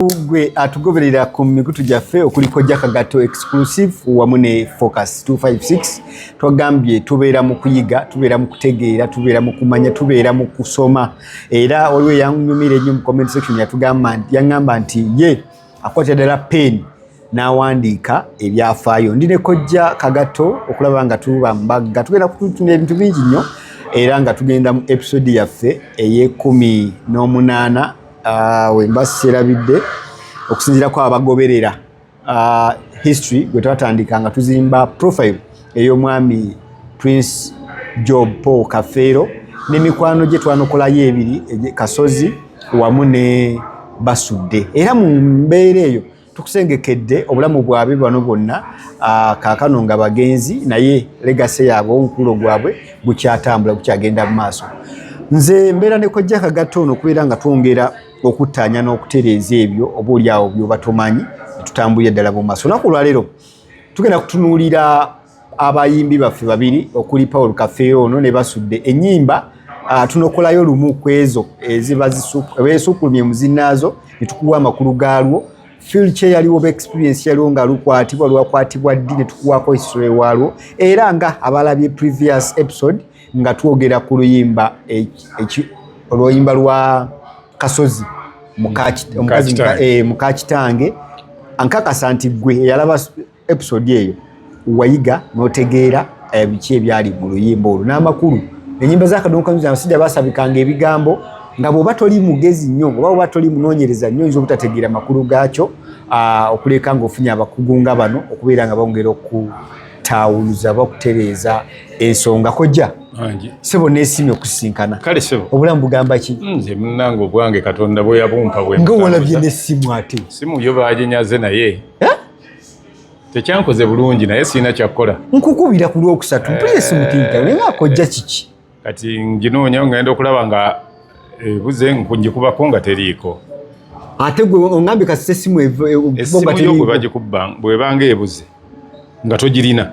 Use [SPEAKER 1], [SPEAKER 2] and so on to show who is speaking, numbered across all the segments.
[SPEAKER 1] Gwe atugoberera ku mikutu gyaffe okuli Kojja Kagato Exclusive wamu ne Focus 256, twagambye tubeera mu kuyiga, tubeera mu kutegeera, tubeera mu kumanya, tubeera mu kusoma. Era waliwo eyanyumira ennyo mu comment section, yatugamba, yaŋŋamba nti ye akwatira ddala pen n'awandiika ebyafaayo. Ndi ne Kojja Kagato okulaba nga tuba mbagga, tugenda kutunula ebintu bingi nnyo era nga tugenda mu episode yaffe ey'e18. Wemba serabidde, okusinziira ku abagoberera history gwe twatandika nga tuzimba profile ey'omwami Prince Job Paul Kafeero n'emikwano gye, twanokolayo ebiri, Kasozi wamu ne Basudde. Era mu mbeera eyo tukusengekedde obulamu bwabwe bano bonna, kaakano nga bagenzi, naye legacy yaabwe, omukululo gwabwe gukyatambula, gukyagenda mu maaso. Nze mbeera ne Kojja Kagato ono okubeera nga twongera okuttaanya n'okutereeza ebyo oba oli awo byoba tomanyi, netutambulira ddala mu maaso. Olunaku olwaleero tugenda kutunuulira abayimbi baffe babiri okuli Paul Kafeero ono ne Basudde. Ennyimba tunokolayo lumu ku ezo eziba beesukulumye mu zinnaazo ne tukuwa amakulu gaalwo, feel kye yaliwo oba experience yaliwo nga lukwatibwa, lwakwatibwa ddi, ne tukuwaako history waalwo. Era nga abalabye previous episode nga twogera ku luyimba oluyimba lwa Kasozi, omukazi Mukakitange, ankakasa nti gwe eyalaba episode eyo wayiga n'otegeera biki ebyali mu luyimba olwo n'amakulu. Enyimba zakadonkanuzi abasajja basabikanga ebigambo nga bw'oba toli mugezi nnyo oba bw'oba toli munoonyereza nnyo, oyinza obutategeera makulu gaakyo, okuleka ng'ofunye abakugu nga bano okubeera nga bongera okutaawuluza oba okutereeza ensonga. Kojja sebo, neesiimye okusisinkana.
[SPEAKER 2] Kale sebo.
[SPEAKER 1] Obulamu bugamba ki?
[SPEAKER 2] Nze munnange obwange Katonda bwe yabumpa bwe
[SPEAKER 1] Nga walabye n'essimu ate.
[SPEAKER 2] Simu yo baginyaze, naye tekyankoze bulungi, naye sirina kyakkola.
[SPEAKER 1] Nkukubira ku Lwokusatu, mpulira essimu tiyitayo, naye nga kojja kiki?
[SPEAKER 2] Kati nginoonya, ngenda okulaba nga ebuze, ngikubako nga teriiko.
[SPEAKER 1] Ate gwe ongambye kasita essimu
[SPEAKER 2] Essimu yo bwe bagikubba, bwebanga ebuze nga togirina,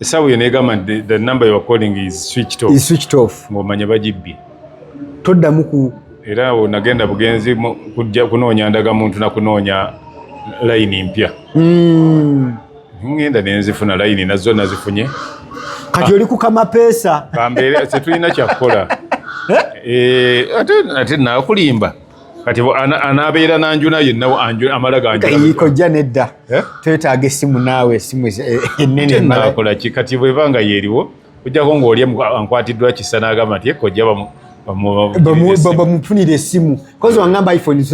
[SPEAKER 2] essaawa yo negamba nti the number you are calling is switched off.
[SPEAKER 1] Is switched off.
[SPEAKER 2] Ng'omanya bagibbye.
[SPEAKER 1] Toddamu ku
[SPEAKER 2] Era awo nagenda bugenzi kujja kunoonya ndagamuntu na kunoonya layini mpya. Ngenda nenzifuna, layini nazo nazifunye.
[SPEAKER 1] Kati oli ku kamapeesa.
[SPEAKER 2] Kambeere, tetulina kyakukola. Eh, ate nakulimba, kati anaabeera nanjuna yenna amala ganjuna.
[SPEAKER 1] Kojja nedda.
[SPEAKER 2] Eh?
[SPEAKER 1] Twetaaga essimu naawe, essimu ennene emala.
[SPEAKER 2] Nakola ki kati bweba nga yeeriwo? Ojjako ng'oli ankwatiddwa kisa n'agamba nti ekojja
[SPEAKER 1] Bamufunire essimu kozi wangamba iPhone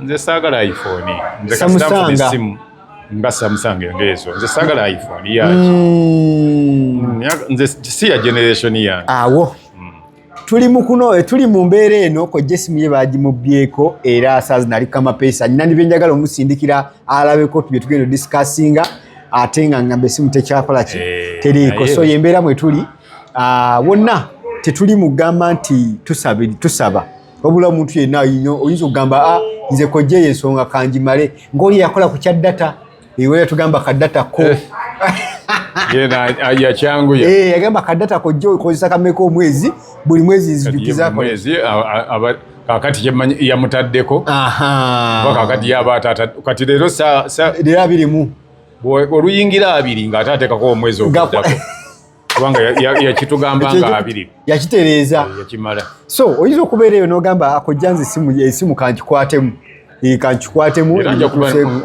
[SPEAKER 2] Nze saagala iPhone. Nze kasita nfuna essimu nga Samsung ngeezo, nze saagala iPhone yaki. Nze si ya generation yange.
[SPEAKER 1] Awo tuli mu kuno, tuli mu mbeera eno. Kojja essimu ye bagimubyeko era saazi nali kamapeesa nyina nibye njagala omusindikira alabeko bye tugenda odiscussinga, ate nga ngamba essimu tekyakola ki? Teriiko. So yembeera mwe tuli. Wonna tetuli mugamba nti tusaba, wabula omuntu yenna oyinza okugamba, "Ah, nze kojja eyo ensonga kanjimale," ng'oli yakola ku kya data ewe yatugamba ka data ko.
[SPEAKER 2] Yakyanguya.
[SPEAKER 1] Yagamba ka data kojja okozesa kameka omwezi, buli mwezi nzijukiza.
[SPEAKER 2] Mwezi kakati kyemanyi yamutaddeko kuba kakati yaba atata kati leero
[SPEAKER 1] Leero 20.
[SPEAKER 2] Oluyingira 20 ng'ate ateekako omwezi oguddako, kubanga yakitugamba nga 20.
[SPEAKER 1] Yakitereeza.
[SPEAKER 2] Yakimala.
[SPEAKER 1] So oyinza okubeera eyo n'ogamba, "Akojja nze esimu kankikwatemu, kankikwatemu."
[SPEAKER 2] Era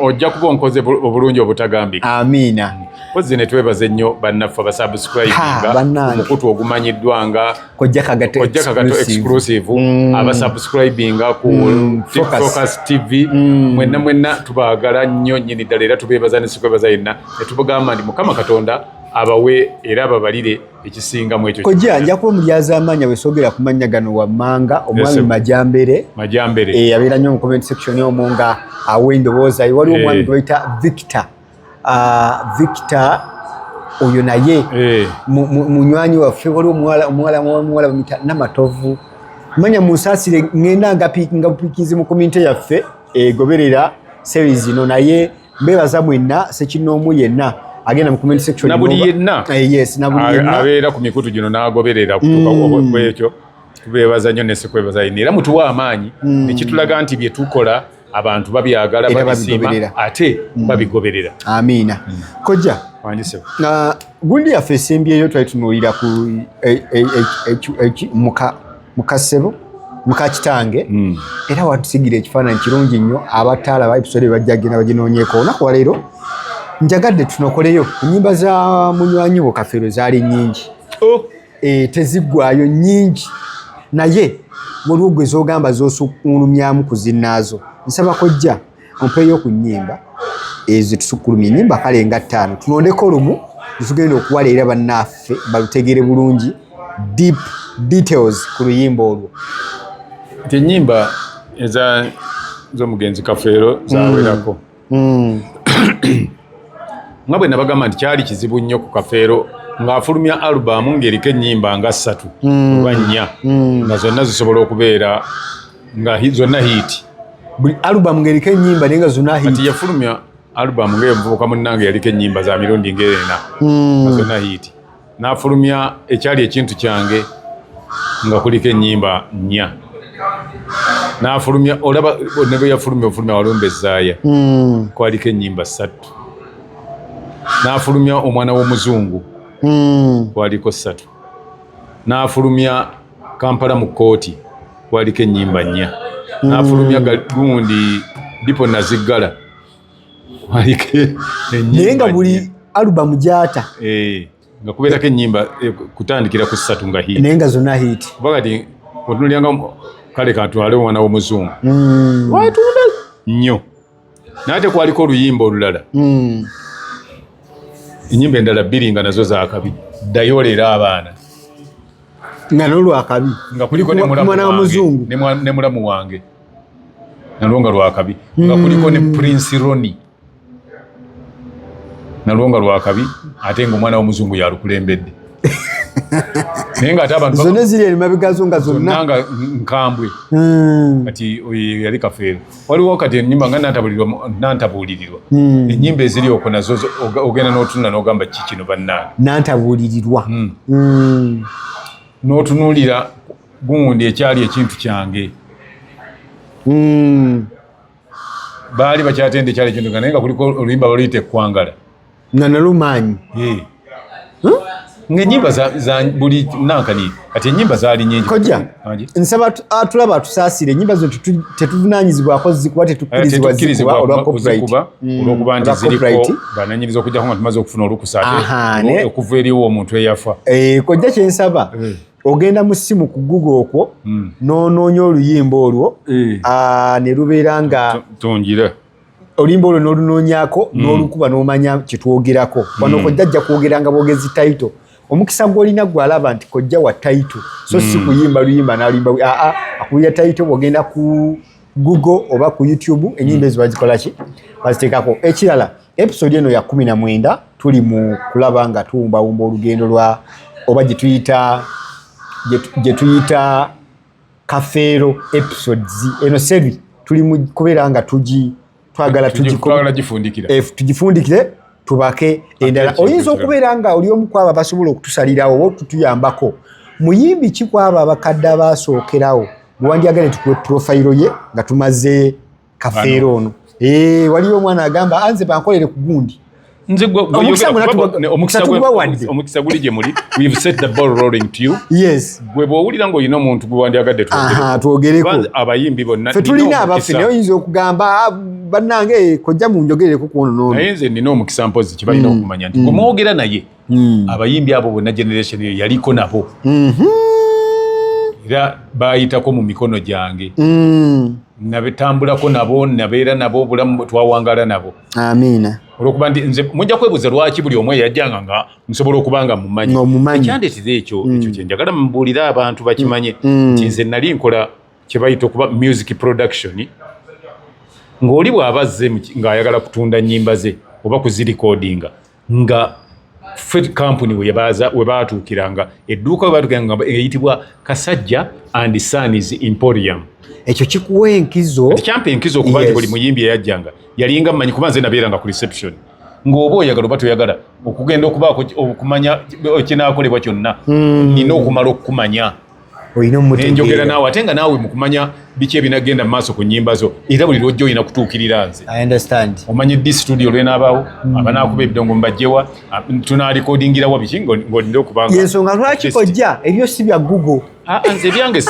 [SPEAKER 2] ojja kuba onkoze obulungi obutagambika.
[SPEAKER 1] Amiina.
[SPEAKER 2] Kozzi ne twebaza ennyo bannaffe abasubscribinga
[SPEAKER 1] Bannange.
[SPEAKER 2] Mukutu ogumanyiddwa nga
[SPEAKER 1] Kojja Kagato
[SPEAKER 2] Kojja Kagato
[SPEAKER 1] Exclusive.
[SPEAKER 2] Exclusive, abasubscribinga ku
[SPEAKER 1] Focus.
[SPEAKER 2] Focus TV, mwenna mwenna tubaagala nnyo nnyini ddala, era tubeebaza ne sikwebaza yenna ne tubagamba nti Mukama Katonda abawe era ababalire ekisinga mu ekyo.
[SPEAKER 1] Kojja, nja kuba omulyazaamaanya bwe soogera ku mannya gano wammanga, omwami Majambere.
[SPEAKER 2] Majambere.
[SPEAKER 1] Abeera nnyo mu comment section omwo nga awa endowooza ye. Waliwo omwami gwe bayita Victor, Victor oyo naye munywanyi waffe. Waliwo omuwala bamuyita Namatovu. Manya munsaasire, ŋŋenda nga bupikizi mu community yaffe egoberera series zino, naye mbebaza mwenna sekinoomu yenna agenda mu comment section.
[SPEAKER 2] Na buli yenna.
[SPEAKER 1] Yes, na buli yenna.
[SPEAKER 2] Abeera ku mikutu gino n'agoberera kutuuka kwekyo, tubeebaza nnyo nesikwebaza yenna, era mutuwa amaanyi nekitulaga nti bye tukola Abantu babyagala,
[SPEAKER 1] Era
[SPEAKER 2] babisiima,
[SPEAKER 1] babigoberera.
[SPEAKER 2] ate babigoberera.
[SPEAKER 1] Amiina, kojja.
[SPEAKER 2] Wangi, ssebo.
[SPEAKER 1] Gundi yaffe esembyeyo twali tunuulira ku muka ssebo, muka kitange. Era watusigira ekifaananyi kirungi nnyo. Abataalaba episode bajja genda baginoonyeeko. Olunaku waleero njagadde tunokoleyo ennyimba za munywanyi wo Kafeero. Zaali nnyingi.
[SPEAKER 2] Oh,
[SPEAKER 1] Teziggwayo, nnyingi, naye waliwo gwe zogamba zosukkulumyamu ku zinnaazo. Nsaba kojja ompeeyo ku nnyimba ezo tusukkulumya, ennyimba kale nga ttaano, tulondeko lumu tugenda okuwala era bannaffe balutegere bulungi, deep details ku luyimba olwo.
[SPEAKER 2] Nti ennyimba eza z'omugenzi Kafeero zawerako. Nga bwe nabagamba nti kyali kizibu nnyo ku Kafeero ng'afulumya alubamu ng'eriko ennyimba nga ssatu oba nnya, nga zonna zisobola okubeera nga zonna hit.
[SPEAKER 1] Buli alubamu ng'eriko ennyimba naye nga zonna hit.
[SPEAKER 2] Kati yafulumya alubamu ng'emuvubuka munnange, yaliko ennyimba za mirundi ng'ena, nga zonna hit. N'afulumya Ekyali Ekintu Kyange nga kuliko ennyimba nnya. N'afulumya, olaba ne bwe yafulumya ofulumya Walumbe Zaaya, kwaliko ennyimba ssatu. N'afulumya Omwana w'Omuzungu, kwaliko ssatu. N'afulumya Kampala mu Kkooti, kwaliko ennyimba nnya. N'afulumya gundi Dipo Naziggala, kwaliko ennyimba
[SPEAKER 1] Naye nga
[SPEAKER 2] nnya.
[SPEAKER 1] buli alubamu gyata
[SPEAKER 2] Nga kubeerako ennyimba kutandikira ku ssatu nga hit.
[SPEAKER 1] Naye nga zonna hit.
[SPEAKER 2] Kuba kati otunulyanga kale katwale Omwana w'Omuzungu, watunda nnyo, naye ate kwaliko oluyimba olulala, ennyimba endala bbiri nga nazo zakabi, Ddayo Oleera Abaana,
[SPEAKER 1] Nga nolwakabi.
[SPEAKER 2] Nga kuliko ne mulamu
[SPEAKER 1] Mwana
[SPEAKER 2] wange,
[SPEAKER 1] w'omuzungu.
[SPEAKER 2] Ne mulamu wange, nalwo nga lwakabi, nga kuliko ne Prince Roni, nalwo nga lwakabi, ate nga Omwana w'Omuzungu yalukulembedde, naye nga ate abantu
[SPEAKER 1] Zonna ziri emabegazo nga
[SPEAKER 2] zonna
[SPEAKER 1] zonna
[SPEAKER 2] nga nkambwe. Kati oyo yali Kafeero. Waliwo kati enyimba nga Nantabuulirirwa, enyimba eziri okwo nazo ogenda n'otunula n'ogamba, "Ki kino bannange?"
[SPEAKER 1] Nantabuulirirwa.
[SPEAKER 2] N'otunuulira gundi Ekyali Ekintu Kyange. Baali bakyatenda Ekyali Ekintu Kyange, naye nga kuliko oluyimba baluyita Ekkwangala.
[SPEAKER 1] Nga nalwo maanyi.
[SPEAKER 2] Ng'enyimba za buli nankani. Kati enyimba zaali nyingi.
[SPEAKER 1] Kojja,
[SPEAKER 2] Wangi?
[SPEAKER 1] nsaba atulaba atusaasire, ennyimba zino tetuvunanyizibwako zikuba, tetukkirizibwa zikuba olwa copyright.
[SPEAKER 2] Kuzikuba olwokuba nti
[SPEAKER 1] Olwa
[SPEAKER 2] ziriko
[SPEAKER 1] copyright.
[SPEAKER 2] bananyiniza, okujjako nga tumaze okufuna olukusa ate
[SPEAKER 1] Aha,
[SPEAKER 2] okuva eriwo omuntu eyafa.
[SPEAKER 1] Kojja, kyensaba, ogenda mu ssimu ku Google okwo n'onoonya oluyimba olwo, ne lubeera nga
[SPEAKER 2] Tungira.
[SPEAKER 1] Oluyimba olwo n'olunoonyaako n'olukuba n'omanya kyetwogerako wano. Kojja ajja kwogera nga bwogezi title. Omukisa gw'olina gwe alaba nti kojja wa title, so si kuyimba luyimba n'aluyimba, aa, akubira title. Bw'ogenda ku Google oba ku YouTube, ennyimba ezo bazikola ki? Baziteekako. Ekirala, episode eno ya 19, tuli mu kulaba nga tuwumbawumba olugendo lwa oba gye tuyita Kafeero episodes. Eno seri tuli mu kubeera nga twagala
[SPEAKER 2] Twagala gifundikira.
[SPEAKER 1] Tugifundikire, tubake endala.
[SPEAKER 2] Ekintu
[SPEAKER 1] Oyinza
[SPEAKER 2] ekirala.
[SPEAKER 1] okubeera nga oli omu kwabo abasobola okutusalirawo oba okutuyambako. Muyimbi ki kwabo abakadde abasookerawo gwe wandyagale tukuwe profile ye nga tumaze Kafeero ono? Waliyo omwana agamba, "Anze bankolere ku gundi."
[SPEAKER 2] Nze
[SPEAKER 1] Omukisa
[SPEAKER 2] gwe
[SPEAKER 1] gwonna
[SPEAKER 2] omukisa
[SPEAKER 1] tugubawadde.
[SPEAKER 2] Omukisa guli gye muli. We've set the ball rolling to you. Gwe bw'owulira ng'olina omuntu gwe wandyagadde twogere,
[SPEAKER 1] Aha, twogereko.
[SPEAKER 2] Kubanza abayimbi bonna
[SPEAKER 1] Ffe
[SPEAKER 2] nina
[SPEAKER 1] tulina abaffe,
[SPEAKER 2] omukisa.
[SPEAKER 1] naye oyinza okugamba, "Ah, bannange, kojja munjogerereko ku ono n'ono."
[SPEAKER 2] Naye nze nina omukisa mpozi kibalina okumanya nti gwe mwogera naye, abayimbi abo bonna generation eyo yaliko nabo, era bayitako mu mikono gyange. Nabetambulako nabo, nabeera nabo, obulamu twawangala nabo.
[SPEAKER 1] Amiina.
[SPEAKER 2] Olwokuba nti nze mujja kwebuuza lwaki buli omu eyajjanga nga nsobola okuba nga mumanyi.
[SPEAKER 1] Ng'omumanyi.
[SPEAKER 2] Ekyandeetera ekyo kyenjagala mbuulire abantu bakimanye nti nze nali nkola kye bayita okuba music production, ng'oli bw'aba azze ng'ayagala kutunda nnyimba ze oba kuzirikodinga, nga ffe kampuni we baatuukiranga, edduuka we baatuukiranga nga eyitibwa Kasajja and Sons Emporium.
[SPEAKER 1] Ekyo kikuwa enkizo.
[SPEAKER 2] Kati kyampa enkizo okuba nti buli muyimbi eyajjanga yalinga mmanyi, kuba nze nabeeranga ku reception, ng'oba oyagala oba toyagala okugenda okubaako okumanya ekinaakolebwa kyonna, nina okumala okukumanya.
[SPEAKER 1] Olina
[SPEAKER 2] Nenjogera
[SPEAKER 1] omutegeera.
[SPEAKER 2] naawe, ate nga naawe mu kumanya biki ebinagenda mu maaso ku nnyimba zo, era buli lwojja olina kutuukirira nze.
[SPEAKER 1] I understand.
[SPEAKER 2] Omanyi ddi studio lwenaabaawo, abanaakuba ebidongo mubajjewa, tunalikodingirawa, biki, ng'olina okubanga
[SPEAKER 1] Yensonga lwaki kojja ebyo si bya Google.
[SPEAKER 2] Ah, ah, nze ebyange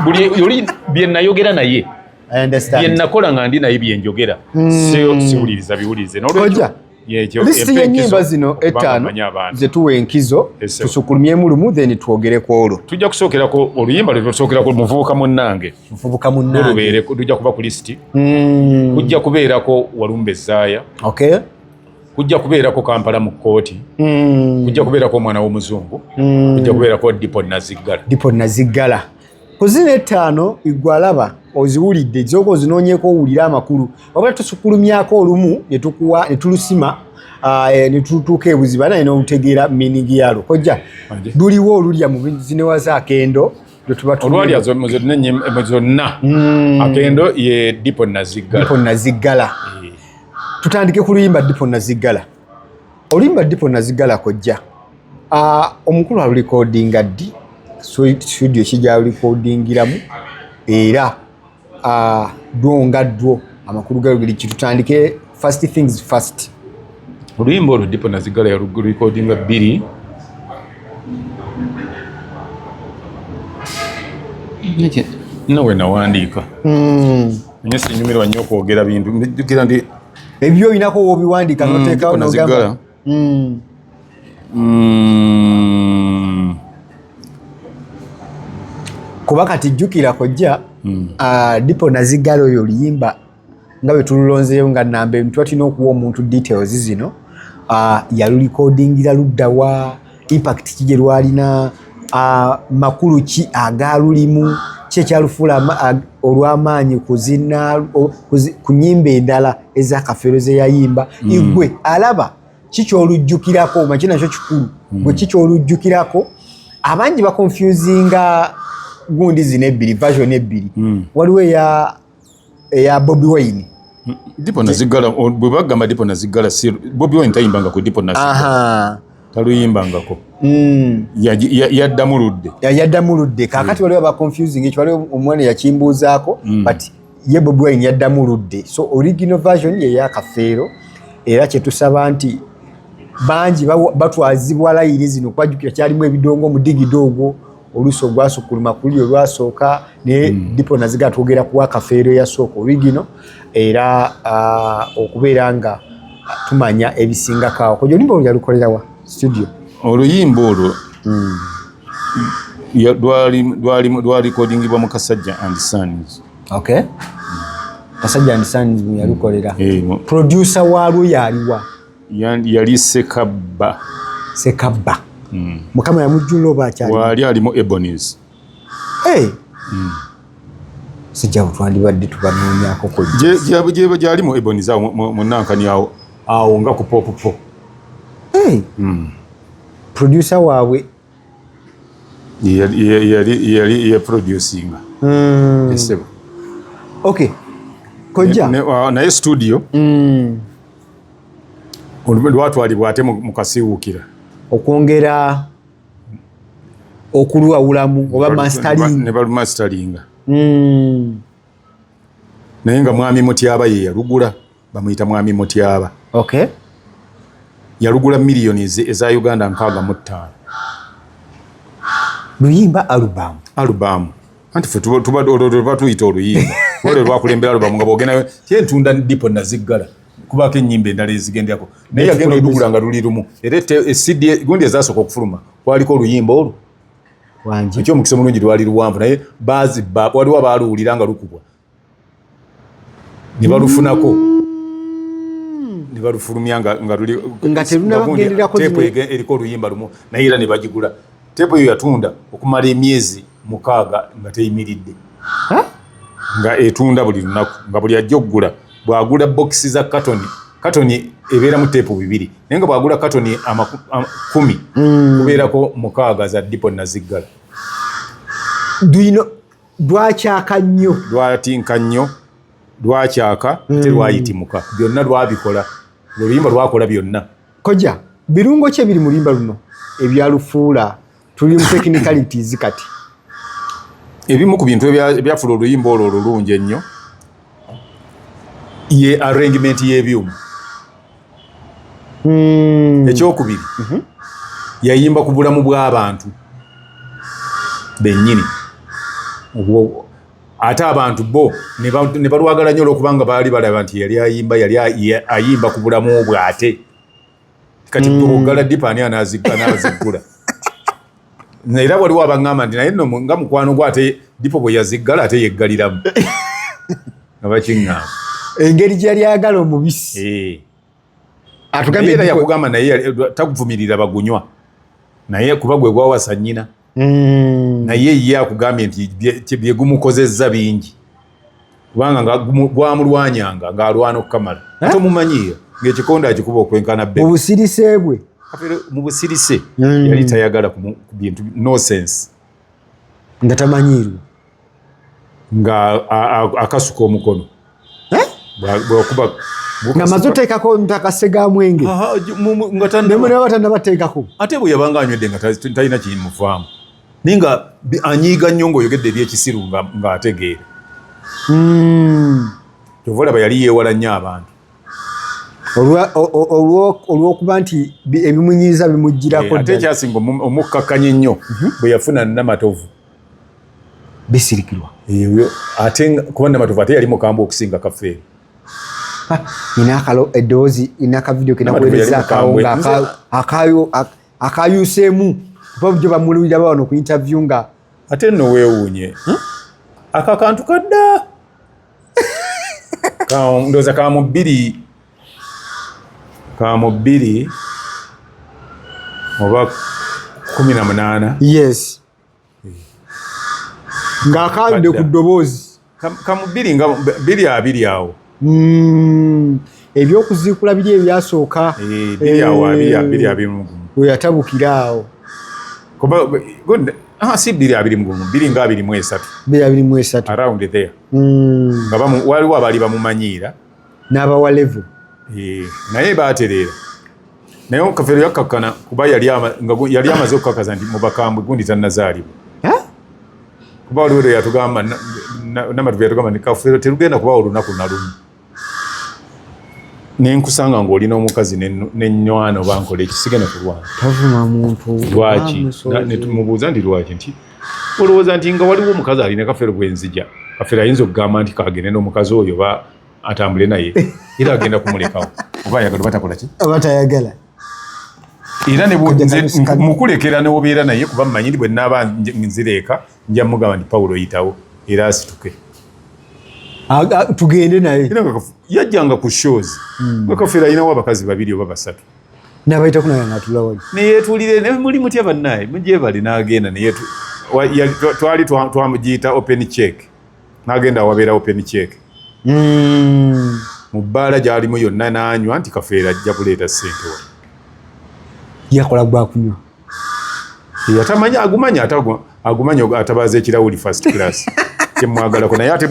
[SPEAKER 2] buli oli bye nayogera naye,
[SPEAKER 1] I understand.
[SPEAKER 2] bye nakola nga ndi naye, byenjogera siwuliriza biwulirize.
[SPEAKER 1] Kojja, lisiti y'ennyimba zino etaano zetuwa enkizo,
[SPEAKER 2] Yes, sir.
[SPEAKER 1] tusukulumyemu lumu, then twogere ku olwo.
[SPEAKER 2] Tujja kusookerako oluyimba lwe tusookerako, Muvubuka Munnange.
[SPEAKER 1] Muvubuka Munnange.
[SPEAKER 2] Lubeere lujja kuba ku lisiti. Kujja kubeerako Walumbe Zaaya. Kujja kubeerako Kampala mu Kkooti. Kujja kubeerako Omwana w'Omuzungu. Kujja kubeerako Dipo Naziggala.
[SPEAKER 1] Dipo Naziggala. Ku zino etaano igwe alaba oziwulidde, zooka ozinoonyeeko owulire amakulu, wabula tusukulumyako olumu ne tukuwa ne tulusima, ne tutuuka ebuziba naye n'olutegeera meaning yalwo. Kojja,
[SPEAKER 2] Anje.
[SPEAKER 1] luliwo olulya mu zinewaza akendo lwe tuba
[SPEAKER 2] Olwali mu zonna mu zonna akendo ye Dipo Naziggala.
[SPEAKER 1] Dipo Naziggala. Tutandike ku luyimba Dipo Naziggala. Oluyimba Dipo Naziggala, kojja, omukulu alulikodinga ddi? Studio kijalulikodingiramu era dwo nga dwo amakulu galwo giri ki? Tutandike first things first.
[SPEAKER 2] Oluyimba olwo Dipo Naziggala yalulikodinga bbiri nawe nawandiika, naye sinyumirwa nnyo okwogera bintu, njukira nti
[SPEAKER 1] Ebyo olinako wobiwandiika noteekawo
[SPEAKER 2] Dipo
[SPEAKER 1] nogamba.
[SPEAKER 2] Naziggala.
[SPEAKER 1] Kuba kati jjukira kojja, Dipo Naziggala oyo oluyimba nga bwe tululonzeeyo nga namba emu, tuba tulina okuwa omuntu details zino. Yalulikodingira luddawa? Impact ki gye lwalina? Makulu ki agalulimu? Ki ekyalufuula olw'amaanyi ku nnyimba endala ez'Akafeero ze yayimba? Igwe alaba ki kyolujjukirako? Maki nakyo kikulu. Gwe ki kyolujjukirako? Abangi baconfusinga gundi zino ebbiri, version ebbiri. Waliwo eya Bobi Wine.
[SPEAKER 2] Dipo Naziggala, bwe bagamba Dipo Naziggala, si Bobi Wine tayimbanga ku Dipo Naziggala. Taluyimbangako. Yaddamu ludde.
[SPEAKER 1] Yaddamu ludde. Kakati waliwo abaconfusing ekyo, waliwo omwana yakimbuuzaako, but ye Bobi Wine yaddamu ludde. So original version ye yakafeero, era kyetusaba nti bangi batwazibwa layini zino kwajjukira kyalimu ebidongo, omudigido ogwo oluusi ogwasukuluma kuli olwasooka, naye Dipo Naziggala twogera kuwa Kafeero eyasooka, original, era okubeera nga tumanya ebisingako awo. Kojja, oluyimba olwo yalukolerawa studio?
[SPEAKER 2] Oluyimba olwo lwalikodingibwa mu Kasajja and Sons.
[SPEAKER 1] Okay, Kasajja and Sons mwe yalukolera.
[SPEAKER 2] Eh,
[SPEAKER 1] Producer waalwo yaliwa?
[SPEAKER 2] Yali Sekabba.
[SPEAKER 1] Sekabba, Mukama yamujjulula oba akyali?
[SPEAKER 2] Waali alimu Ebonies.
[SPEAKER 1] Hey. Sijja twandibadde tubanoonyako kojja.
[SPEAKER 2] Gyali mu Ebonies awo mu Nankani awo awo nga ku Popopo.
[SPEAKER 1] Hey. Producer waabwe.
[SPEAKER 2] Yali yaproducinga esebo.
[SPEAKER 1] Okay, kojja.
[SPEAKER 2] Naye studio lwatwalibwa ate mu Kasiwukira.
[SPEAKER 1] Okwongera okulwawulamu oba mastering.
[SPEAKER 2] Ne balumasteringa. Naye nga Mwami Mutyaba ye yalugula, bamuyita Mwami Mutyaba. Yalugula miliyoni eza Uganda 65.
[SPEAKER 1] Luyimba, album?
[SPEAKER 2] Alubamu, anti ffe olwo tuba tuyita oluyimba olwo lwakulembera alubamu, nga bwogendayo kyentunda Dipo Naziggala kubaako ennyimba endala ezigenderako, naye yagenda olugula nga luli lumu, era CD gundi ezasooka okufuluma kwaliko oluyimba olwo.
[SPEAKER 1] Wangi.
[SPEAKER 2] Ekyomukisa omulungi lwali luwanvu, naye bazibba, waliwo abaaluwulira nga lukubwa ne balufunako ne balufulumya nga luli
[SPEAKER 1] Nga terunaba
[SPEAKER 2] nga gundi
[SPEAKER 1] kugenderako
[SPEAKER 2] teepu
[SPEAKER 1] zino-
[SPEAKER 2] eriko oluyimba lumu, naye era ne bagigula. Teepu eyo yatunda okumala emyezi 6 nga teyimiridde.
[SPEAKER 1] Ha?
[SPEAKER 2] Nga etunda buli lunaku, nga buli ajja okugula bw'agula bokisi za katoni, katoni ebeeramu teepu bibiri, naye nga bw'agula katoni 10 kubeerako 6 za Dipo Naziggala.
[SPEAKER 1] Duino lwakyaka nnyo.
[SPEAKER 2] Lwatinka nnyo, lwakyaka ate lwayitimuka, byonna lwabikola. Oluyimba lwakola byonna.
[SPEAKER 1] Kojja, birungo ki ebiri mu luyimba luno ebyalufuula? Tuli mu technicalities kati.
[SPEAKER 2] Ebimu ku bintu ebyafula oluyimba olwo olulungi ennyo ye arrangement y'ebyuma. Ekyokubiri, yayimba ku bulamu bw'abantu bennyini. Ate abantu bo ne balwagala nnyo olwokubanga baali balaba nti yali ayimba, yali ayimba ku bulamu bwe. Ate kati gwe bwoggala Dipo, ani anaziggula? Era waliwo abaŋŋamba nti naye nno nga mukwano gwe, ate Dipo bwe yaziggala ate yeggaliramu, nga bakiŋŋamba.
[SPEAKER 1] Engeri gye yali ayagala omubisi.
[SPEAKER 2] Atugambye era yakugamba naye takuvumirira bagunywa, naye kuba gwe gwawasa nnyina. Naye ye akugambye nti bye gumukozezza bingi, kubanga nga gwamulwanyanga ng'alwana okukamala. Ate omumanyiyo ng'ekikonde akikuba okwenkana
[SPEAKER 1] be. Mu busirise bwe.
[SPEAKER 2] Mu busirise. Yali tayagala ku bintu nonsense.
[SPEAKER 1] Nga tamanyiirwa.
[SPEAKER 2] Nga akasuka omukono. Bwakuba
[SPEAKER 1] nga maze oteekako ntakase ga mwenge.
[SPEAKER 2] Nga
[SPEAKER 1] nemunaba tannabateekako.
[SPEAKER 2] Ate bwe yabanga anywedde nga talina kimuvaamu, naye nga anyiiga nnyo ng'oyogedde ebyekisiru, ng'ategeera. Kyova olaba yali yeewala nnyo abantu.
[SPEAKER 1] Olw'okuba nti ebimunyiiza bimugirako.
[SPEAKER 2] Ate ekyasinga omukkakkanya ennyo, bwe yafuna Namatovu.
[SPEAKER 1] Bisirikirwa.
[SPEAKER 2] Ate kuba Namatovu ate yali mukambwe okusinga Kafeero.
[SPEAKER 1] Nina akalo eddoboozi, nina akavidiyo kenakuweereza akawo nga akayuseemu, kuba bulijjo bamululira wano ku interview nga
[SPEAKER 2] Ate nno weewuunye, aka kantu kadda, ndowooza kamu 2 oba 18.
[SPEAKER 1] Yes, ng'akayudde ku ddoboozi.
[SPEAKER 2] Kamu bbiri nga 2020 awo.
[SPEAKER 1] Ebyokuziikula biri ebyasooka.
[SPEAKER 2] Biri awo, 2021.
[SPEAKER 1] We yatabukira awo.
[SPEAKER 2] Kuba si 2021, bbiri nga 23.
[SPEAKER 1] 2023.
[SPEAKER 2] Around there. Nga waliwo abaali bamumanyiira.
[SPEAKER 1] N'abawa level.
[SPEAKER 2] Naye baatereera, naye Kafeero yakkakkana kuba yali amaze okukakaza nti mu bakambwe gundi tannazaalibwa. Kuba waliwo lwe yatugamba, Namatovu yatugamba nti Kafeero terugenda kubawo olunaku nalumu nenkusanga ng'olina omukazi nenywana oba nkola ekisigenda kulwana.
[SPEAKER 1] Tavuma muntu.
[SPEAKER 2] Lwaki? Nemubuuza nti lwaki, nti olowooza nti nga waliwo omukazi alina Kafeero bwenzija, Kafeero ayinza okugamba nti kagende n'omukazi oyo oba atambule naye, era agenda kumulekawo oba ayagala oba takola ki?
[SPEAKER 1] Oba tayagala.
[SPEAKER 2] Era mukulekera newobeera naye, kuba mmanyi nti bwe naaba nzireeka nja mugamba nti Pawulo yitawo, era asituke.
[SPEAKER 1] Tugende naye.
[SPEAKER 2] Yajjanga ku shows nga Kafeero alinawo abakazi babiri oba basatu.
[SPEAKER 1] Nabayitako naye nga wali.
[SPEAKER 2] Neyetuulire ne muli mutya bannaye, mugyebali, n'agenda twali twamugiyita open check, n'agenda awabeera open check mu bbaala gyalimu yonna n'anywa, nti Kafeero ajja kuleeta ssente wa.
[SPEAKER 1] Yakola gwakunywa.
[SPEAKER 2] Yatamanyi agumanya, ate agumanya atabaaza ekirawuli first class. Kyemwagalako naye ate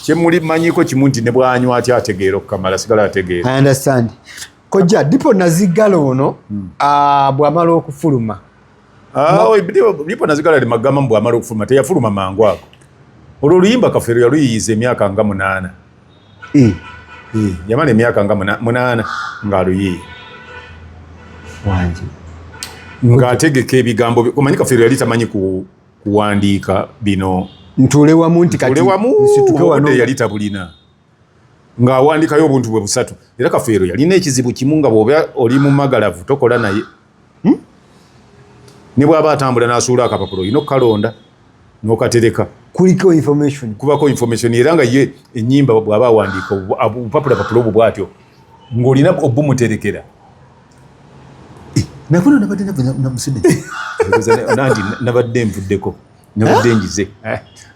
[SPEAKER 2] kyemuli manyiko kimu nti ne bwanywa atya ategeera okukamala, sigala ategeera.
[SPEAKER 1] I understand. Kojja Dipo Nazigala ono, bw'amala okufuluma.
[SPEAKER 2] Dipo Nazigala ali magamba mbu bw'amala okufuluma, teyafuluma mangu ago. Olwo oluyimba Kafeero yaluyiyiza emyaka nga 8. Yamala emyaka nga 8 ng'aluyiiya.
[SPEAKER 1] Wangi.
[SPEAKER 2] Ng'ategeka ebigambo. Omanyi Kafeero yali tamanyi kuwandiika bino.
[SPEAKER 1] Ntuule wamu nti kati
[SPEAKER 2] wamu
[SPEAKER 1] nsituke wano.
[SPEAKER 2] Yali tabulina, ng'awandikayo obuntu bwe busatu. Era Kafeero yalina ekizibu kimu, nga bw'oba oli mu magalavu tokola naye. Ne bw'aba atambula n'asuula akapapula, olina okukalonda n'okatereka.
[SPEAKER 1] Kuliko information.
[SPEAKER 2] Kubako information. Era nga ye ennyimba bw'aba awandiika obupapula papula obwo bw'atyo, ng'olina obumuterekera. Nakuno nabadde namusudde nanti nabadde nvuddeko, nabadde njize.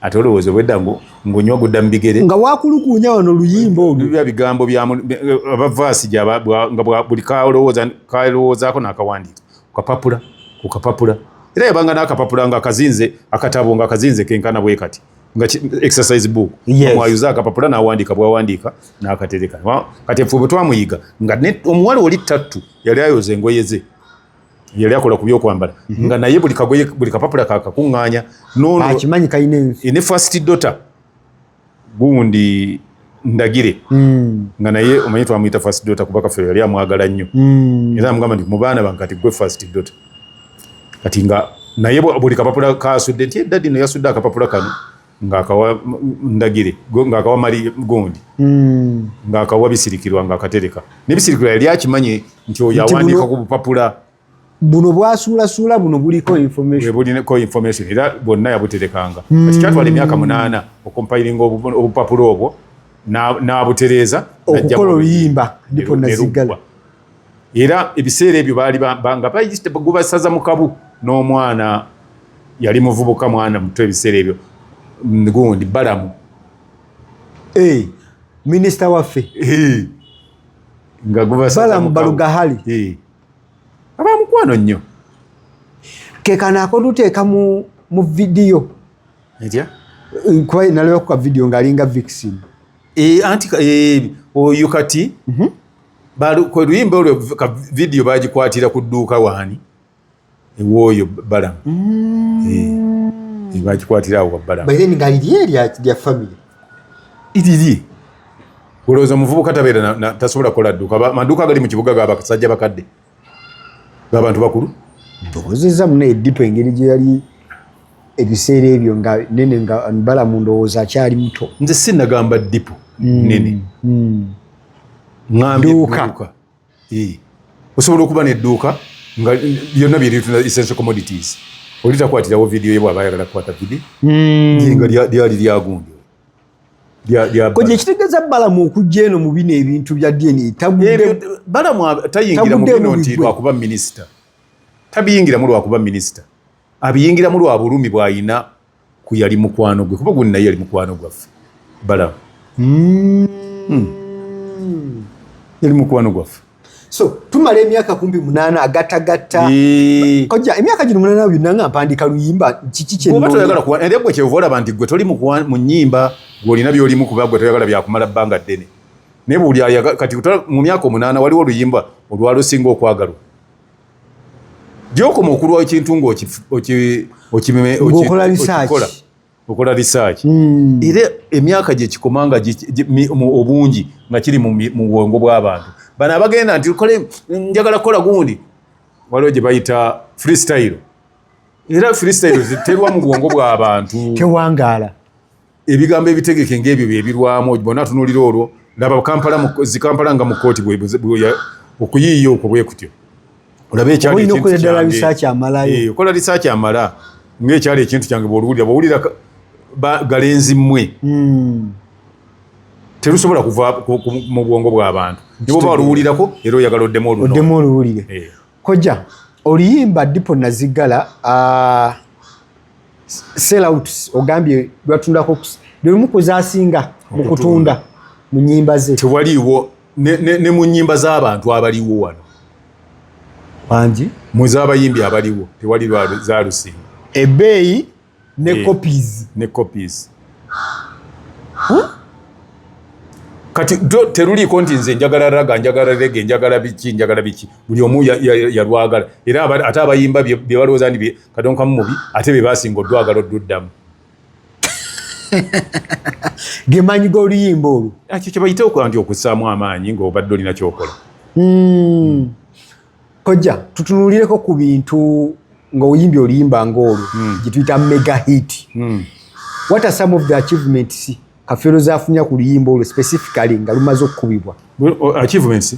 [SPEAKER 2] Ate olowooza obwedda ng'onywa gudda mu bigere.
[SPEAKER 1] Nga wakulukuunya wano oluyimba olwo.
[SPEAKER 2] Bya bigambo bya abavaasi nga buli kalowoozaako n'akawandiika kukapapula kukapapula. Era yabanga n'akapapula nga akazinze, akatabo nga akazinze kenkana bwe kati, nga exercise book. Omwayuza akapapula n'awandiika, bwawandiika n'akatereka. Kati ffe bwe twamuyiga nga omuwala oli tattu yali ayoza engoye ze. Yali akola ku byokwambala, nga naye buli kagoye, buli kapapula kakakuŋŋaanya nono.
[SPEAKER 1] Akimanyi kalina ensi.
[SPEAKER 2] Ne first daughter gundi Ndagire, nga naye omanyi twamuyita first daughter kuba Kafeero yali amwagala nnyo, era amugamba nti mu baana bange kati gwe first daughter. Kati nga naye buli kapapula kasudde nti daddy no yasudde akapapula kano, ng'akawa Ndagire, ng'akawa Mali gundi, ng'akawa Bisirikirwa, ng'akatereka. Ne Bisirikirwa yali akimanyi nti oyo
[SPEAKER 1] Nti
[SPEAKER 2] awandiika ku bupapula.
[SPEAKER 1] Buno bwasuulasuula, buno buliko information.
[SPEAKER 2] Buliko information, era bwonna yabuterekanga. Kati kyatwala emyaka 8 okompilinga obupapula obwo n'abutereeza.
[SPEAKER 1] Okukola oluyimba Ndipo Nazigala.
[SPEAKER 2] Era ebiseera ebyo baali nga gubasaza mu kabu n'omwana yali muvubuka, mwana muto ebiseera ebyo, gundi Balamu.
[SPEAKER 1] Eh, minisita waffe.
[SPEAKER 2] Nga gubasaza
[SPEAKER 1] Balamu
[SPEAKER 2] mu kabu.
[SPEAKER 1] Barugahali.
[SPEAKER 2] Aba mukwano nnyo.
[SPEAKER 1] Ke kano akotuteeka mu vidiyo.
[SPEAKER 2] Etya?
[SPEAKER 1] Kuba nalaba ku ka vidiyo ng'alinga vixen.
[SPEAKER 2] Anti oyo kati kwe luyimba olwo, ka vidiyo bagikwatira ku dduuka waani ewooyo Balamu. Bagikwatira awo wa Balamu.
[SPEAKER 1] By then nga liri erya lya family.
[SPEAKER 2] Iriri olowooza omuvubuka tabeera tasobola kukola dduuka? Amaduuka agali mu kibuga gabasajja bakadde, g'abantu bakulu.
[SPEAKER 1] Ndowoozezza muna edipo engeri gye yali ebiseera ebyo nga nene, nga Balamu ndowooza akyali muto.
[SPEAKER 2] Nze sinagamba dipo nene, ŋambye
[SPEAKER 1] Dduuka.
[SPEAKER 2] dduuka. Osobola okuba nedduuka nga byonna byeritunda essential commodities, oli takwatirawo vidiyo ye bw'aba ayagala kukwata vidiyo ye, nga lyali lyagundi
[SPEAKER 1] Koje ekitegeeza Balamu okujja eno mu bino ebintu bya DNA tagudde.
[SPEAKER 2] Balamu tayingira mu
[SPEAKER 1] Tagudde
[SPEAKER 2] bino
[SPEAKER 1] mu
[SPEAKER 2] nti
[SPEAKER 1] bigwe.
[SPEAKER 2] lwakuba minisita. Tabiyingiramu lwakuba minisita, abiyingiramu lwa bulumi bw'ayina ku yali mukwano gwe, kuba gundi naye yali mukwano gwaffe Balamu. Yali mukwano gwaffe.
[SPEAKER 1] So tumala emyaka kumpi 8 agatagatta. Kojja, emyaka gino 8 byonna nga mpandiika luyimba, kiki kye
[SPEAKER 2] Bw'oba
[SPEAKER 1] nnoonya?
[SPEAKER 2] toyagala kuwa, era gwe kyeva olaba nti gwe toli mu nnyimba, gw'olina by'olimu, kuba gwe toyagala byakumala bbanga ddene. Naye buli kati mu myaka 8 waliwo oluyimba olwalusinga okwagalwa. Gy'okoma okulwa ekintu
[SPEAKER 1] Ng'okola research.
[SPEAKER 2] ng'okikola, okola research, era emyaka gye kikoma nga obungi nga kiri mu bwongo bw'abantu bano abagenda nti kole njagala kukola gundi, waliwo gye bayita freestyle, era freestyle ziterwa mu bwongo bw'abantu.
[SPEAKER 1] Tewangaala.
[SPEAKER 2] Ebigambo ebitegeke ng'ebyo byebirwamu bonna tunuulira olwo. Laba Kampala zikampala nga mu kooti okuyiiya okwo bwe kutyo, olabe ekyali
[SPEAKER 1] Olina
[SPEAKER 2] ekintu
[SPEAKER 1] okukola ddala
[SPEAKER 2] kyange.
[SPEAKER 1] research amalayo.
[SPEAKER 2] Okola research amala ng'ekyali ekintu kyange, bw'oluwulira galenzi mmwe, terusobola kuva mu bwongo bw'abantu, ne bwoba oluwulirako era oyagala oddemu oluno.
[SPEAKER 1] Oddemu oluwulire. Kojja, oluyimba Dipo Nazigala, sellouts ogambye lwatundako lumu ku zasinga mu kutunda mu nnyimba ze.
[SPEAKER 2] Tewaliiwo ne mu nnyimba z'abantu abaliwo wano.
[SPEAKER 1] Bangi.
[SPEAKER 2] Mu z'abayimbi abaliwo tewali zalusinga.
[SPEAKER 1] Ebbeeyi ne copies.
[SPEAKER 2] Ne copies. Kati teruliiko nti nze njagala ragga, njagala reggae, njagala biki, njagala biki. Buli omu yalwagala. Era ate abayimba bye balowooza nti kadonkamu mubi, ate be basinga odwagala odduddamu.
[SPEAKER 1] Gemanyi g'oluyimba olwo.
[SPEAKER 2] Ekyo kye bayita okuba nti okussaamu amaanyi ng'obadde olina kyokola.
[SPEAKER 1] Kojja, tutunuulireko ku bintu ng'oyimbye oluyimba ng'olwo gye tuyita mega hit. What are some of the achievements Kafeero zaafunya ku luyimba olwo specifically nga lumaze okukubibwa?
[SPEAKER 2] Achievements?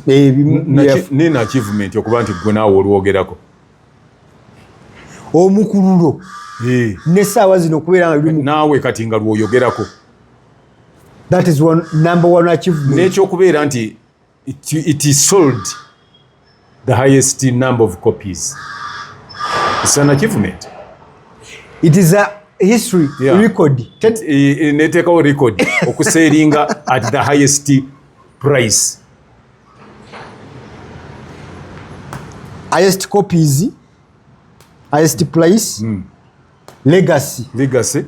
[SPEAKER 2] Nina achievement okuba nti gwe naawe olwogerako.
[SPEAKER 1] Omukululo n'essaawa zino okubeera nga lulimu.
[SPEAKER 2] Naawe kati nga lwoyogerako.
[SPEAKER 1] That is one, number one achievement.
[SPEAKER 2] N'ekyokubeera nti it is sold the highest number of copies. It's an achievement.
[SPEAKER 1] It is a history record.
[SPEAKER 2] Neteekawo record okusellinga at the highest price.
[SPEAKER 1] Highest copies, highest price, legacy.
[SPEAKER 2] Legacy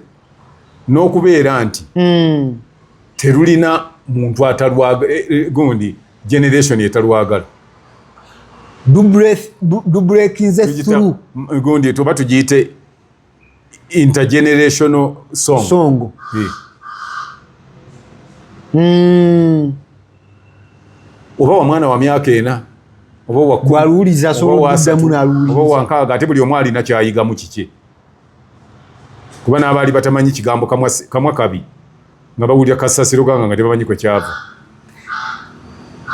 [SPEAKER 2] n'okubeera nti terulina muntu atalwaga, gundi generation etalwagala.
[SPEAKER 1] Dubreakinze through.
[SPEAKER 2] Gundi tuba tugiyite intergenerational song.
[SPEAKER 1] Song.
[SPEAKER 2] Oba wa mwana wa myaka 4, oba wa 10,
[SPEAKER 1] Bw'aluwuliza asobola
[SPEAKER 2] oba wa
[SPEAKER 1] okuddamu
[SPEAKER 2] 3,
[SPEAKER 1] n'aluwuliriza.
[SPEAKER 2] oba wa 6, ate buli omu alina kyayigamu kike. Kuba n'abaali batamanyi kigambo kamwa kabi nga bawulira kasasiro ganga nga tebamanyi kwe kyava.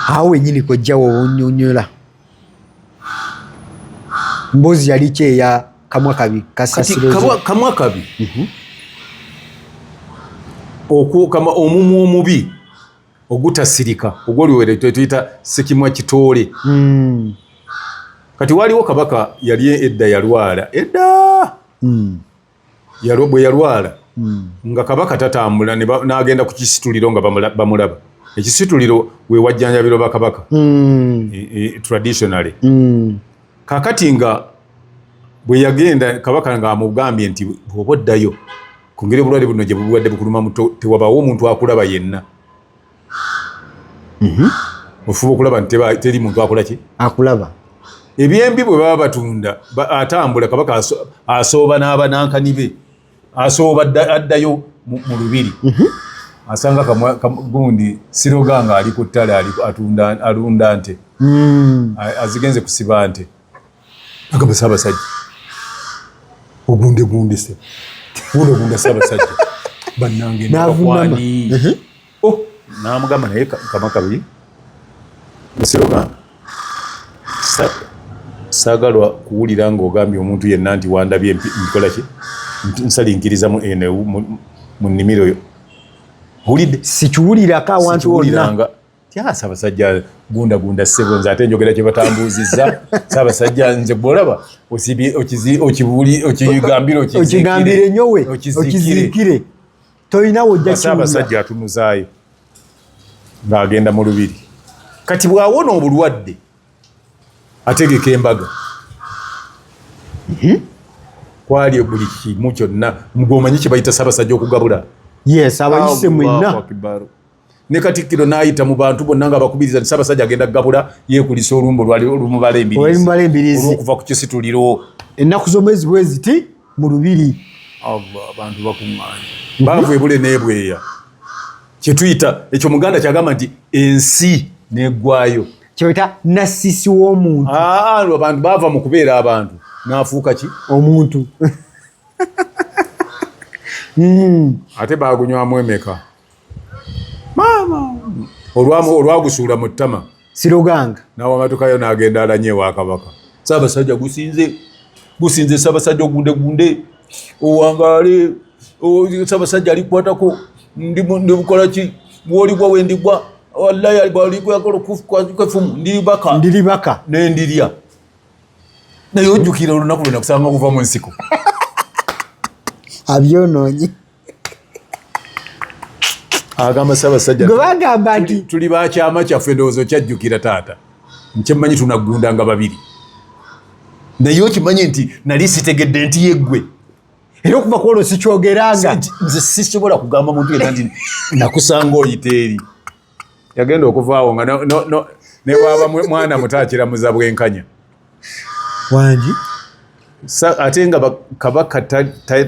[SPEAKER 1] Awo wennyini kojja w'onnyonnyola. Mbozi yali ki eya kamwa kabi kasasiro?
[SPEAKER 2] Kati kamwa kabi. Okukama omumwa omubi ogutasirika ogw'oluwere tuyita sekimwa kitoole. Kati waliwo kabaka yali edda yalwala edda. Bwe yalwala nga kabaka tatambula n'agenda ku kisituliro nga bamulaba. Ekisituliro we wajjanjabirwa bakabaka. Traditionally. Kakati nga bwe yagenda kabaka ng'amugambye nti bw'oba oddayo ku ngeri obulwadde buno gye bubadde bukuluma muto, tewabaawo omuntu akulaba yenna. Ofuba okulaba nti teri muntu akola ki?
[SPEAKER 1] Akulaba.
[SPEAKER 2] Ebyembi bwe baba batunda, atambula kabaka asooba n'abanankani be. Asooba addayo mu lubiri. Asanga gundi siroga nga ali ku ttale, ali atunda, alunda nte. Azigenze kusiba nte. Agamba Ssaabasajja, ogunde gunde se. Guno gunda Ssaabasajja. Bannange
[SPEAKER 1] N'avunama.
[SPEAKER 2] ndabakwani. Oh, n'amugamba naye kama kabi. Siroga. Saagalwa kuwulira ng'ogambye omuntu yenna nti wandabye nkola ki? Nsalinkiriza mu eno mu nnimiro yo. Owulidde?
[SPEAKER 1] Sikiwulirako awantu wonna.
[SPEAKER 2] Sikiwuliranga. Tya Ssaabasajja gunda gunda ssebo, nze ate njogera kye batambuuzizza. Ssaabasajja nze bw'olaba osibye, okibuuli, okigambire, okiziikire.
[SPEAKER 1] Okigambire nnyo we,
[SPEAKER 2] Okiziikire.
[SPEAKER 1] okiziikire. Tolina w'ojja kiwulira.
[SPEAKER 2] Ssaabasajja atunuzaayo ng'agenda mu lubiri. Kati bw'awona obulwadde ategeka embaga. Kwali buli kimu kyonna ng'omanyi kye bayita Ssaabasajja okugabula.
[SPEAKER 1] Yes, abayise mwenna.
[SPEAKER 2] Allahu Akbar. Ne Katikkiro n'ayita mu bantu bonna nga bakubiriza nti Ssaabasajja agenda kugabula, yeekulisa olumbe olwali olumubala embiriizi.
[SPEAKER 1] Olumubala embiriizi.
[SPEAKER 2] Olw'okuva ku kisituliro.
[SPEAKER 1] Ennaku z'omwezi bwe ziti mu lubiri.
[SPEAKER 2] Allah, abantu bakuŋŋaanye. Baava ebule n'ebweya. Kye tuyita ekyo Muganda kyagamba nti ensi n'eggwayo.
[SPEAKER 1] Kye bayita nassisi w'omuntu.
[SPEAKER 2] Abantu baava mu kubeera abantu n'afuuka ki?
[SPEAKER 1] Omuntu.
[SPEAKER 2] Ate baagunywamu emeka? Maama. Olwagusuula mu ttama.
[SPEAKER 1] Siroganga.
[SPEAKER 2] N'awamatukayo n'agenda alanye ewa Kabaka. Ssaabasajja gusinze. Gusinze Ssaabasajja ogunde gunde. Owangaale. Ssaabasajja alikwatako. Ndi bukola ki? Bw'oligwa we ndigwa. Wallahi bw'oligwa kwefumu. Ndiribaka.
[SPEAKER 1] Ndiribaka.
[SPEAKER 2] Ne ndirya. Naye ojjukira olunaku lwe nakusanga okuva mu nsiko.
[SPEAKER 1] Abyonoonye.
[SPEAKER 2] Agamba Ssaabasajja
[SPEAKER 1] Gwe bagamba nti
[SPEAKER 2] tuli ba kyama kyaffe, ndowooza okyajjukira taata. Nkyemmanyi tunaggundanga babiri. Naye okimanyi nti nali sitegedde nti ye ggwe.
[SPEAKER 1] Era okuva ku olwo sikyogeranga.
[SPEAKER 2] Nze sisobola kugamba muntu yenna nti nakusanga oyita eri. Yagenda okuvaawo nga ne bw'aba mwana muto akiramuza bwenkanya.
[SPEAKER 1] Wangi?
[SPEAKER 2] Ate nga kabaka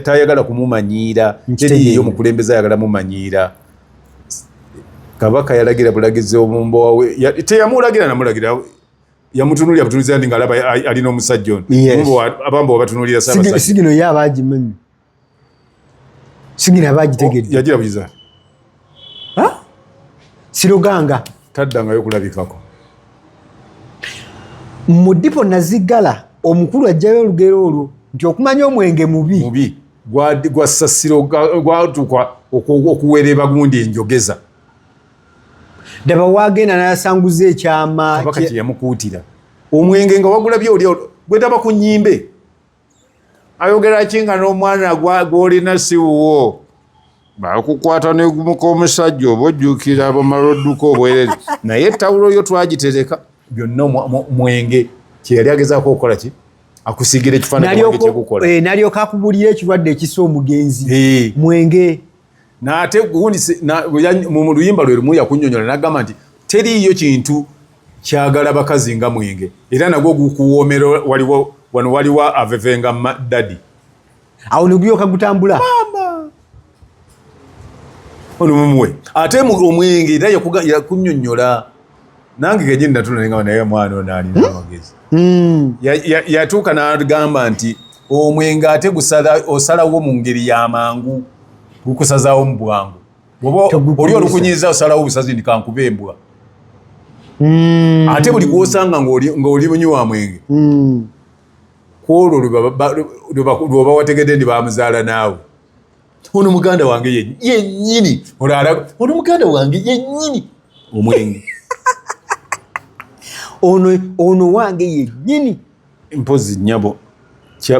[SPEAKER 2] tayagala kumumanyiira.
[SPEAKER 1] Nkitegeera.
[SPEAKER 2] Teriiyo mukulembeze ayagala mumanyiira. Kabaka yalagira bulagizi omumbowa we. Teyamulagira namulagira. Yamutunuulira butunuulizi nti ng'alaba alina omusajja ono. Abambowa batunuulira Ssaabasajja.
[SPEAKER 1] Sigino ye aba agimanyi. Sigino aba agitegedde.
[SPEAKER 2] Oh, yagira bugiza.
[SPEAKER 1] Ha? Siroganga.
[SPEAKER 2] Taddangayo kulabikako.
[SPEAKER 1] Mu dipo naziggala omukulu ajjayo olugero olwo nti okumanya omwenge mubi.
[SPEAKER 2] Mubi. Gwa ssasiro, gwatuuka okuweereba gundi enjogeza.
[SPEAKER 1] Ddaba waagenda n'asanguza ekyama
[SPEAKER 2] Kabaka kye yamukuutira. Omwenge nga wagulabye oli gwetaba ku nnyimbe. Ayogera ki nga n'omwana gw'olina si wuwo? Bakukwata ne gumuka omusajja oba ojjukira abamala odduka obwerere. Naye ettawulo yo twagitereka. Byonna mwenge kye yali agezaako okukola ki? Akusiigira ekifaananyi mwenge kye gukola.
[SPEAKER 1] N'alyoka akubuulira ekirwadde ekisa omugenzi. Mwenge.
[SPEAKER 2] N'ate gundi si, na, ya, mu luyimba lwe lumu yakunnyonnyola n'agamba nti teriiyo kintu Kyagala bakazi nga mwenge, era nagwo gukuwoomera. Waliwo wano, waliwo avevenga daddy.
[SPEAKER 1] Awo ne gulyoka gutambula.
[SPEAKER 2] Ono mumuwe ate omwenge, era yakunnyonnyola nange kenyini natula nenga, naye mwana ono alina amagezi. Yatuuka n'agamba nti omwenge ate gusala, osalawo mu ngeri y'amangu, gukusazaawo mu bwangu. Bw'oba
[SPEAKER 1] Tegukunyiza.
[SPEAKER 2] oli olukunyiza, osalawo obusazi nti kankuba embwa. Ate buli gwosanga ng'oli munywi wa mwenge, kwolwo lwoba wategedde nti bamuzaala naawe. Ono muganda wange yennyini, olala ono muganda wange yennyini, omwenge.
[SPEAKER 1] Ono wange yennyini.
[SPEAKER 2] Mpozi nnyabo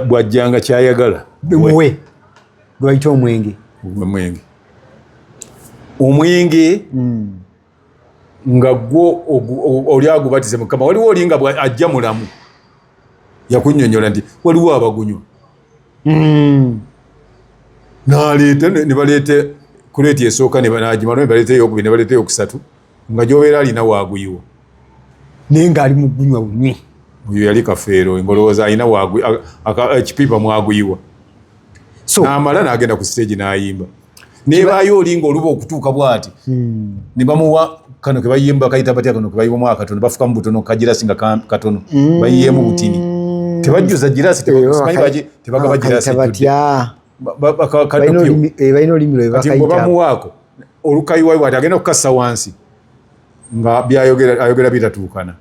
[SPEAKER 2] bw'ajjanga kyayagala.
[SPEAKER 1] Muwe gwebayita omwenge.
[SPEAKER 2] Omwenge, omwenge nga gwo oli agubatize mukama. Waliwo oli nga ajja mulamu, yakunnyonnyola nti waliwo abagunywa naleeta ne baleeta crate esooka, nagimala ne baleeta eyokubiri, ne baleeta eyokusatu, nga gyobeera alina waaguyiwa.
[SPEAKER 1] Naye ng'ali mu gunywa bunywi.
[SPEAKER 2] Oyo yali Kafeero, ngolowooza alina ekipipa mwaguyiwa.
[SPEAKER 1] So
[SPEAKER 2] n'amala n'agenda ku stage n'ayimba, nebaayo oli ng'oluba okutuuka bw'ati ne bamuwa kano ke bayimba, kayita batya kano ke bayiwamu akatono, bafukamu butono kagirasi nga katono, bayiyeemu butini, tebajjuza girasi. Simanyi tebagaba girasi
[SPEAKER 1] bakayita
[SPEAKER 2] ejjudde.
[SPEAKER 1] Batya?
[SPEAKER 2] Kadopyo.
[SPEAKER 1] Balina olulimi lwe
[SPEAKER 2] Kati bwe
[SPEAKER 1] bakayita.
[SPEAKER 2] Bamuwaako olukayiwayiwa ati agenda kukassa wansi, nga byayogera ayogera bitatuukana.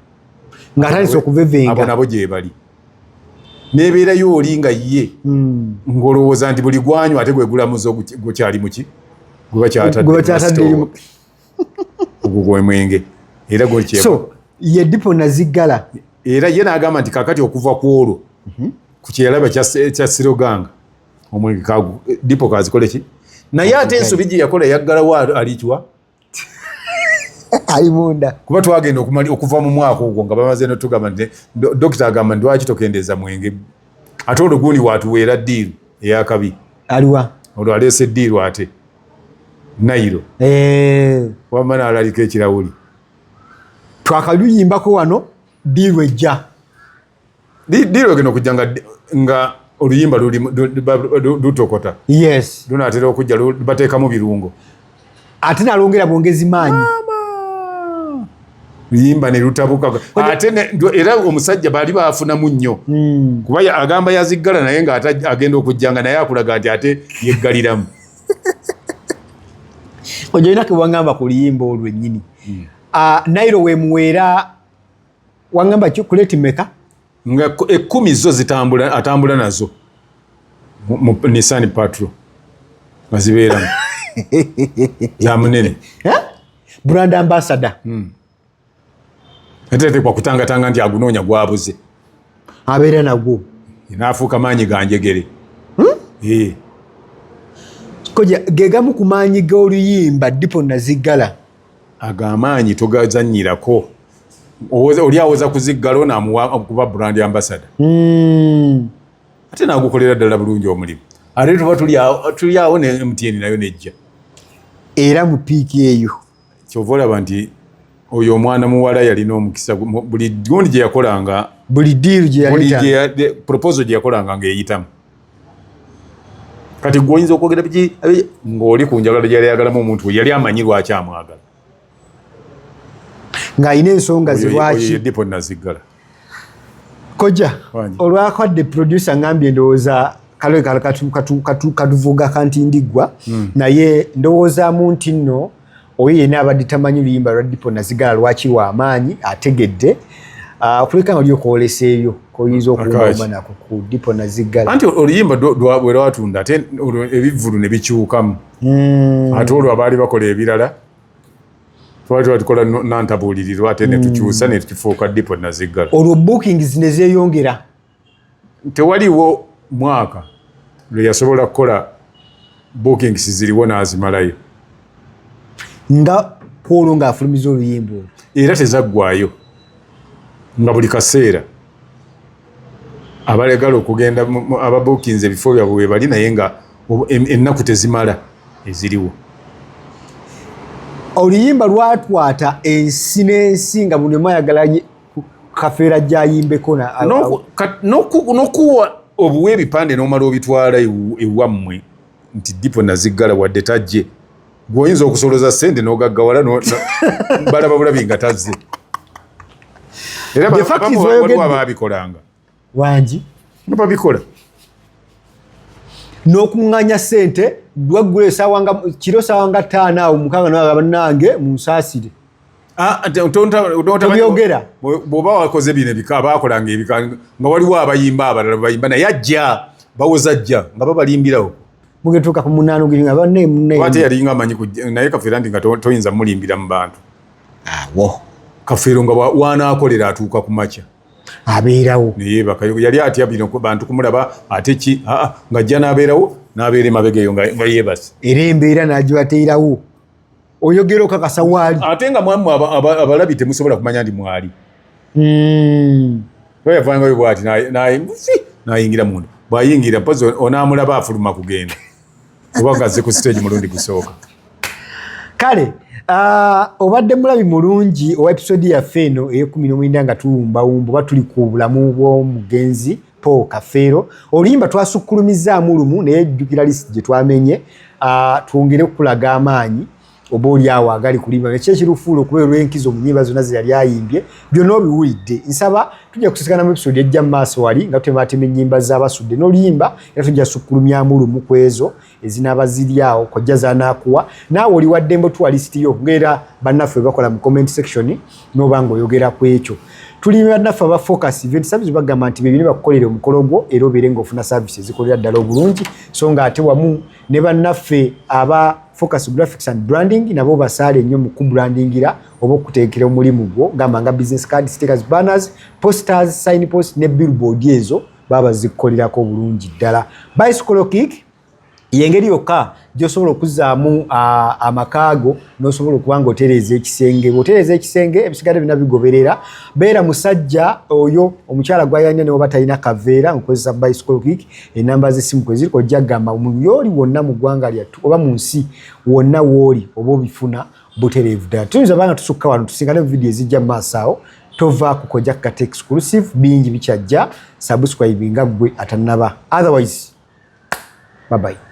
[SPEAKER 1] Ng'atandise
[SPEAKER 2] Abo
[SPEAKER 1] okuvevenga.
[SPEAKER 2] Nabo gye bali nebeerayo oli nga ye ng'olowooza nti buli gwanywa ate gwe gulamuza gukyali muki, gwe bakyatadde
[SPEAKER 1] Gwe bakyatadde
[SPEAKER 2] mu store. Ogwo gwe mwenge era gwe.
[SPEAKER 1] So ye Dipo Naziggala.
[SPEAKER 2] Era ye n'agamba nti kakati okuva ku olwo ku kyeyalaba kya siroganga omwenge Dipo kazikole ki, naye ate ensobi gye yakola yaggalawo alikiwa.
[SPEAKER 1] Ali munda.
[SPEAKER 2] Kuba twagenda okuva mu mwaka ogwo nga bamaze notugamba nti dokita agamba nti lwaki tokendeeza mwenge, ate olwo gundi watuweera deal eyakabi.
[SPEAKER 1] Aliwa?
[SPEAKER 2] Olwo aleese deal ate Nairo. Wamma n'alalika ekirawuli.
[SPEAKER 1] Twakaluyimbako wano, deal ejja.
[SPEAKER 2] Deal egenda okujja nga oluyimba lutokota. Lunaatera okujja, bateekamu birungo.
[SPEAKER 1] Ate nalongera bwongezi maanyi.
[SPEAKER 2] Luyimba ne lutabuka ate era omusajja baali bafunamu nnyo, kuba agamba yaziggala, naye nga ate agenda okujja nga naye akulaga nti ate yeggaliramu.
[SPEAKER 1] Ojolina ke waŋŋamba ku luyimba olwo ennyini. Ah, Nairo wemuweera, waŋŋamba ki, crate meka?
[SPEAKER 2] Nga 10 zo zitambula, atambula nazo mu Nissan Patrol nga zibeeramu za munene.
[SPEAKER 1] Eh? Brand ambassador.
[SPEAKER 2] Ate tekwa kutangatanga nti agunoonya gwabuze.
[SPEAKER 1] Abeera nagwo.
[SPEAKER 2] N'afuuka maanyi ganjegere. Eh.
[SPEAKER 1] Koja gegamu ku maanyi g'oluyimba Dipo Naziggala.
[SPEAKER 2] Ago amaanyi togazanyirako. Oli awoza kuziggala, ono amuwa kuba brand ambassador. Ate nagukolera ddala bulungi omulimu. Ate tuba tuli awo ne MTN nayo nejja.
[SPEAKER 1] Era mu peak eyo.
[SPEAKER 2] Kyova olaba nti oyo omwana muwala yalina omukisa buli gundi gye yakolanga.
[SPEAKER 1] Buli deal gye
[SPEAKER 2] buli
[SPEAKER 1] yaleeta.
[SPEAKER 2] Proposal gye yakolanga ng'eyitamu. Kati gwe oyinza okwogera biki ng'oli ku njagala gyeyali ayagalamu omuntu we, yali amanyi lwaki amwagala.
[SPEAKER 1] Ng'alina ensonga ze.
[SPEAKER 2] Oyo ye
[SPEAKER 1] Lwaki?
[SPEAKER 2] Dipo Naziggala.
[SPEAKER 1] Koja.
[SPEAKER 2] Wangi.
[SPEAKER 1] Olwakwadde producer ngambye ndowooza kale katuvuga kantindiggwa, naye ndowoozaamu nti nno oyo yenna abadde tamanyi luyimba lwa Dipo Nazigala lwaki lwamaanyi ategedde. Ah, okuleka nga oli okwoleseeyo koyinza okuwuma nako ku Dipo Nazigala.
[SPEAKER 2] Anti oluyimba bwe lwatunda, ate olwo ebivvulu ne bikyukamu. Ate olwo abaali bakola ebirala twali twatukola nantabuulirirwa, ate ne tukyusa ne tukifuuka Dipo Naziggala.
[SPEAKER 1] Olwo bookings ne zeeyongera.
[SPEAKER 2] Tewaliwo mwaka lwe yasobola kukola bookings ziriwo n'azimalayo.
[SPEAKER 1] Nga kwolwo ng'afulumiza oluyimba olwo.
[SPEAKER 2] Era tezaggwayo, nga buli kaseera abalegala okugenda ababuukinze ebifo byabwe we bali, naye nga ennaku tezimala eziriwo.
[SPEAKER 1] Oluyimba lwatwata ensi n'ensi nga buli omu ayagala Kafeero ajjayimbeko.
[SPEAKER 2] N'okuwa obuwa ebipande n'omala obitwala ewammwe nti dipo naziggala, wadde tajje, gweoyinza okusoloza sente n'ogaggawala, balaba bulabi nga tazze. Era waliwo ababikolanga.
[SPEAKER 1] Wangi?
[SPEAKER 2] Nga babikola.
[SPEAKER 1] N'okuŋŋaanya ssente, lwaggula esaawa nga kiro, saawa nga 5 awo 6, naga bannange munsaasire.
[SPEAKER 2] Ah,
[SPEAKER 1] Tobyogera.
[SPEAKER 2] Bw'oba wakoze bino ebika, bakolanga ebika nga waliwo abayimba abalala bayimba, naye ajja bawoza ajja nga babalimbirawo.
[SPEAKER 1] Mugetuuka ku 8 nga banne munne.
[SPEAKER 2] Ate yalinga amanyi, naye Kafeero nti nga toyinza mulimbira mu bantu.
[SPEAKER 1] Awo.
[SPEAKER 2] Kafeero nga wanaakolera atuuka ku makya.
[SPEAKER 1] Abeerawo.
[SPEAKER 2] Neyebaka, yali atya bino bantu kumulaba, ate ki ng'ajja n'abeerawo, n'abeera emabega eyo nga yeebase.
[SPEAKER 1] Era embeera n'agibateerawo, oyogera okakasa waali.
[SPEAKER 2] Ate nga mwammwe abalabi temusobola kumanya nti mwali. Yavangayo bwati n'ayingira munda, bw'ayingira mpozi onaamulaba afuluma kugenda oba ng'azze ku stage mulundi gusooka.
[SPEAKER 1] Kale obadde mulabi mulungi owa episode yaffe eno ey'e19 nga tuwumbawumba oba tuli ku bulamu bw'omugenzi Paul Kafeero. Oluyimba twasukkulumizaamu lumu, naye jjukira list gye twamenye. Twongere okukulaga amaanyi oba oli awo agali kulimba neki ekirufuula okuba olw'enkizo mu nyimba zonna ze yali ayimbye. Byonna obiwulidde. Nsaba tujja kusisikana mu episode ejja mu maaso wali nga tutematema ennyimba z'abasudde n'oluyimba, era tujja sukkulumyamu lumu ku ezo ezinaaba ziri awo kojja zanaakuwa. Naawe oli waddembe otuwa list yo ngaera bannaffe bakola mu comment section, n'oba ng'oyogera ku ekyo. Tuli bannaffe aba Focus Event Service, bagamba nti bebini bakukolera omukolo gwo era obeere ng'ofuna service ezikolera ddala obulungi. So nga ate wamu ne bannaffe aba Focus Graphics and Branding, nabo basaale nnyo mu kubrandingira oba okuteekera omulimu gwo, gamba nga business card, stickers, banners, posters, sign post ne billboard, ezo baba zikukolerako obulungi ddala. Bicycle kick yengeri yokka gyosobola okuzzaamu amakaago n'osobola okuba nga otereeza ekisenge. Bw'otereeza ekisenge, ebisigadde byonna bigoberera. Beera musajja oyo omukyala gwayanya ne oba talina kaveera, nkozesa bicycle kick. Enamba z'essimu kwe ziri, ojja kugamba mu yooli wonna mu ggwanga lyattu oba mu nsi wonna wooli oba obifuna butereevu ddala. Tuyinza banga tusukka wano, tusingane mu vidiyo ezijja mu maaso awo. Tova ku Kojja Kata Exclusive, bingi bikyajja. Subscribe nga ggwe atannaba, otherwise bye bye.